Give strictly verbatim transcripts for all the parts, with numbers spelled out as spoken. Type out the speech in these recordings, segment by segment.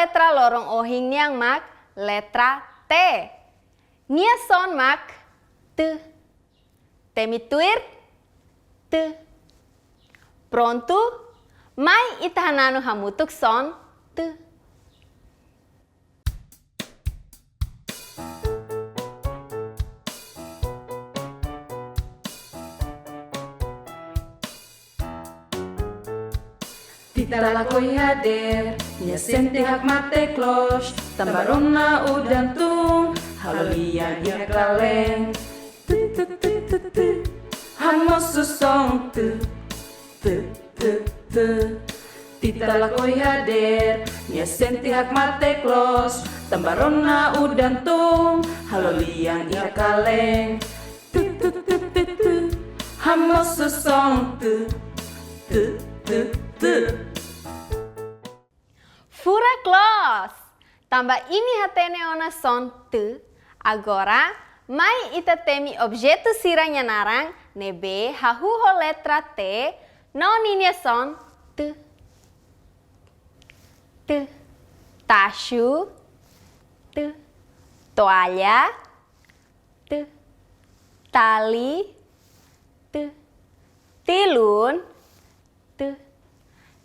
Letra loron ohin nian mak letra T. Nia son mak T. Temi tuir, T. Prontu, mai ita hananu hamutuk son T. Tita lakohi hadeer, nia sente hakmatek loos, tanba rona udan tun, halo lian iha kalen. Tu, tu, tu, tu, tu. Hamosu son tu, tu, tu, tu. Tita lakohi hadeer, nia sente hakmatek loos, tanba rona udan tun, halo lian iha kalen. Tu, tu, tu, tu, tu. Hamosu son tu, tu, tu, tu. Furak loos! Tanba imi hatene ona son T, agora mai ita temi objetu sira-nia naran ne'ebé hahú ho letra T, no ninia son T. T. Taxu. T. Toalla. T. Tali. T. Tilun. T.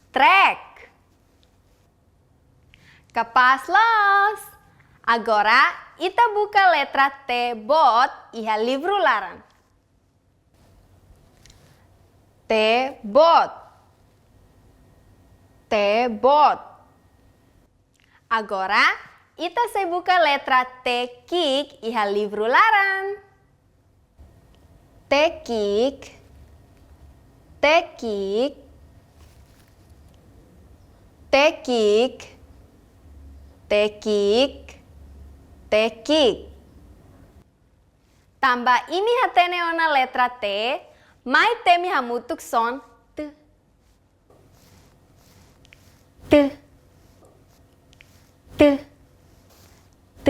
Trek. Kapás loos! Agora, ita buka letra T boot iha livru laran. T boot. T boot. Agora, ita sei buka letra T ki'ik iha livru laran. T ki'ik, T ki'ik, T ki'ik, T ki'ik, T ki'ik. Tanba imi hatene ona letra T, mai temi hamutuk son T. T. T. T.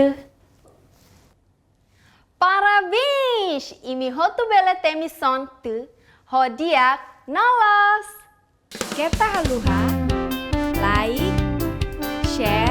Parabéns! Imi hotu bele temi son T ho di'ak no loos. Keta haluha like, share,